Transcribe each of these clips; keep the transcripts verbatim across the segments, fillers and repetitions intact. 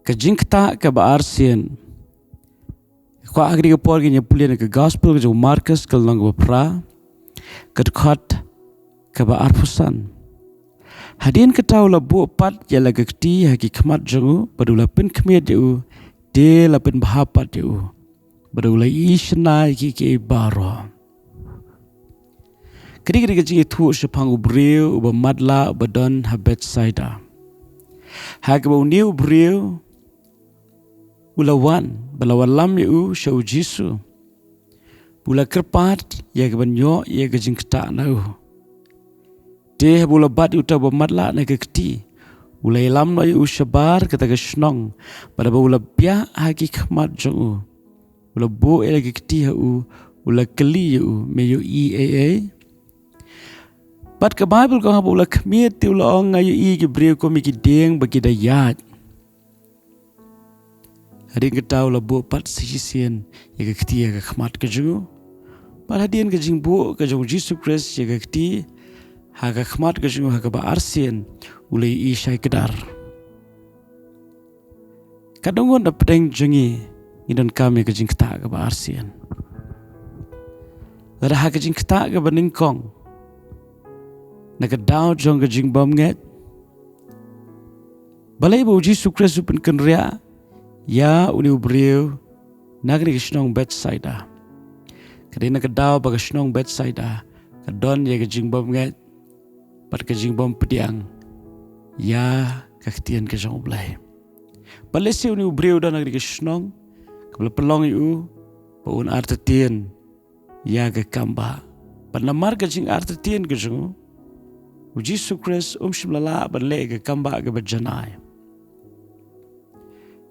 Ka jingktah kaba arsien. Ka kwah ha kane ka por ngin ïa pule na ka gospel ka jong u Markus ka lynnong kaba phra, ka dkhot kaba arphew san. Hadien kata u la buh pat ïa la ka kti ha ki khmat jong u, bad u la pynkhmied ïa u, te la pynbha pat ïa u, bad u la ïashna ïa ki kiei baroh. Kane ka dei ka jingïathuh shaphang u briew uba matlah uba don ha Bethsaida. Ha kaba une u briew u la wan, ba la wallam ïa u sha u Jisu. U la kyrpad ïa ka ban ïoh ïa ka jingktah na u. Te haba u la bat ïa uta uba matlah na ka kti, u la ïalam noh ïa u shabar kata ka shnong, bad haba u la biah ha ki khmat jong u, u la buh ïa la ka kti ha u, u la kylli ïa u, me ïohi ei ei? Bad ka Baibl ka ong haba u la khmied te u la ong, nga ïohi ïa ki briew kum ïa ki dieng ba ki da ïaid. Hadien kata u la buh pat sa shisien ïa ka kti ha ka khmat ka jong u. Bad hadien ka jingbuh ka jong u Jisu Khrist ïa ka kti ha ka khmat ka jong u ha kaba arsien, u la ïohi shai kdar. Katno ngut na pdeng jong ngi ngi donkam ïa ka jingktah kaba arsien? Lada ha ka jingktah kaba nyngkong, na ka daw jong ka jingbymngeit, balei ba u Jisu Khrist u pynkynriah ïa une u briew na kane ka shnong Bethsaida? Ka dei na ka daw ba ka shnong Bethsaida ka don ïa ka jingbymngeit bad ka jingbympdiang ïa ka ktien ka jong U Blei. Bad lehse une u briew u don ha kane ka shnong kaba la pynlong ïa u ba un artatien ïa ka kambah. Bad namar ka jingartatien ka jong u, u Jisu Khrist um shym la lah ban leh ïa ka kambah kaba janai.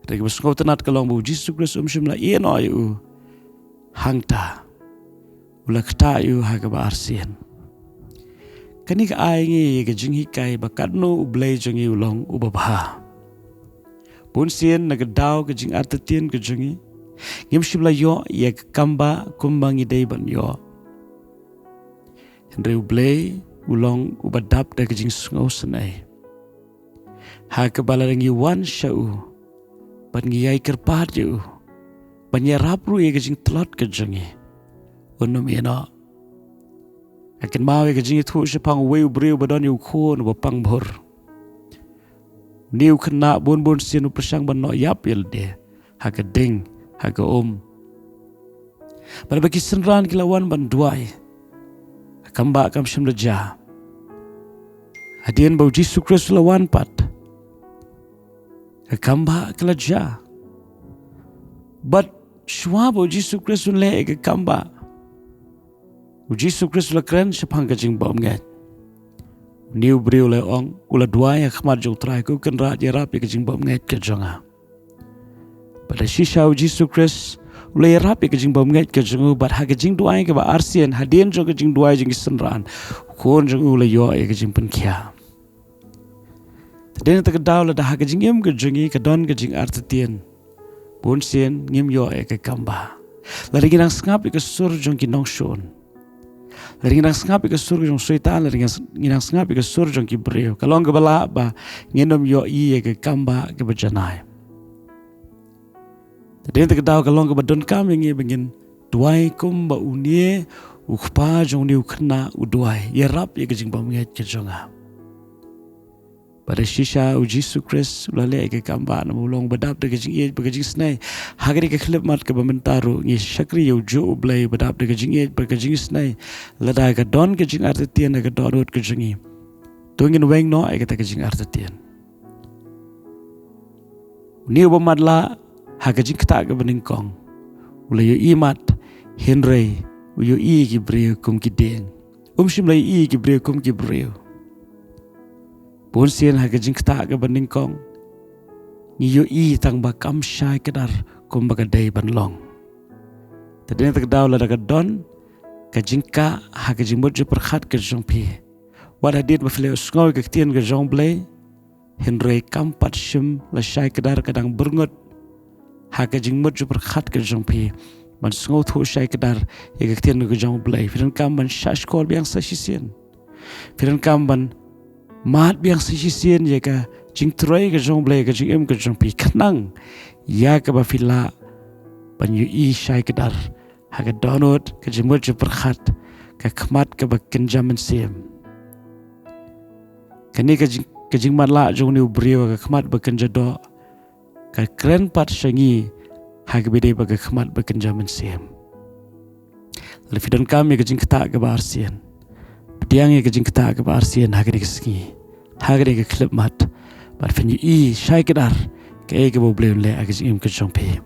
Te kaba sngewtynnat ka long ba u Jisu Khrist um shym la ïehnoh ïa u hangta. U la ktah ïa u ha kaba arsien. Kane ka ai ngi ïa ka jinghikai ba katno U Blei jong ngi u long uba bha. Bunsien na ka daw ka jingartatien ka jong ngi, ngim shym la ïoh ïa ka kambah kumba ngi dei ban ïoh. Hynrei U Blei u long uba dap da ka jingsngewsynei. Ha kaba lada ngi wan sha u, bad ngi ïai kyrpad ïa u, bad ngi ïarap ruh ïa ka jingtlot ka jong ngi, un ym ïehnoh. Nga kynmaw ïa ka jingïathuh shaphang uwei u briew ba don ïa u khun uba pang bhur. Une u khynnah bun bun sien u pyrshang ban noh ïap ïa lade ha ka ding, ha ka um. Bad haba ki synran ki la wan ban duwai, ka kambah kam shym la jia. Hadien ba u Jisu Khrist u la wan pat, ka kambah ka la jia. Bad shuwa ba u Jisu Khrist un leh ïa ka kambah, u Jisu Khrist u la kren shaphang ka jingbymngeit. Une u briew u la ong, u la duwai ha khmat jong u Trai, ko Kynrad, ïarap ïa ka jingbymngeit ka jong nga. Bad da shisha u Jisu Khrist u la ïarap ïa ka jingbymngeit ka jong u, bad ha ka jingduwai kaba arsien, hadien jong ka jingduwai jong ki synran, u khun jong u u la ïoh ïa ka jingpynkhiah. Te dei na kata ka daw lada ha ka jingim ka jong ngi ka don ka jingartatien, bunsien ngim ïoh ïa ka kambah. Lada ngi nang sngap ïa ka sur jong ki nongshun, lada ngi nang sngap ïa ka sur jong Soitan, lada ngi nang, ngi nang sngap ïa ka sur jong ki briew, ka long kaba lah ba ngin ym ïohi ïa ka kambah kaba janai. Te dei na kata ka daw ka long kaba donkam ïa ngi ba ngin duwai kumba une u kpa jong une u khynnah u duwai, ïarap ïa ka jingbymngeit ka jong nga. Bad da shisha u Jisu Khrist u la leh ïa ka kambah, namar u long uba dap da ka jingïeit bad ka jingisnei. Ha kane ka khyllipmat kaba mynta ruh ngi shakri ïa u juh U Blei uba dap da ka jingïeit bad ka jingisnei. Lada ka don ka jingartatien ha ka dohnud ka jong ngi, to ngin weng noh ïa kata ka jingartatien. Une uba matlah ha ka jingktah kaba nyngkong u la ïohi mat, hynrei u ïohi ïa ki briew kum ki dieng. Um shym la ïohi ïa ki briew kum ki briew. Bunsien ha ka jingktah kaba nyngkong ngi ïohi tang ba kam shai kdar kumba ka dei ban long. Te dei na kata ka daw lada ka don ka jingkah ha ka jingmut jingpyrkhat ka jong phi, wat hadien ba phi la ïohsngew ïa ka ktien ka jong U Blei, hynrei kam pat shym la shai kdar, ka dang byrngut ha ka jingmut jingpyrkhat ka jong phi ban sngewthuh shai kdar ïa ka ktien ka jong U Blei. Phi donkam ban shahshkor biang sa shisien. Phi donkam ban mad biang sa shisien ïa ka jingtrei ka jong U Blei ha ka jingim ka jong phi, khnang ïa kaba phi lah ban ïohi shai kdar ha ka dohnud, ka jingmut jingpyrkhat, ka khmat kaba kynja mynsiem. Kane ka jing, ka jingmatlah jong une u briew ha ka khmat ba kynja doh ka kren pat sha ngi ha kaba ïadei bad ka khmat ba kynja mynsiem. Lada phi donkam ïa ka jingktah kaba arsien, pdiang ïa ka jingktah kaba arsien ha kane ka sngi, ha kane ka khyllipmat, bad phin ïohi shai kdar kaei kaba U Blei un leh ha ka jingim ka jong phi.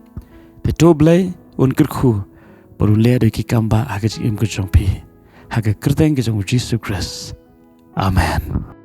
Te to U Blei un kyrkhu bad un leh da ki kam ba ha ka jingim ka jong phi, ha ka kyrteng ka jong U Jisu Khrist. Amen.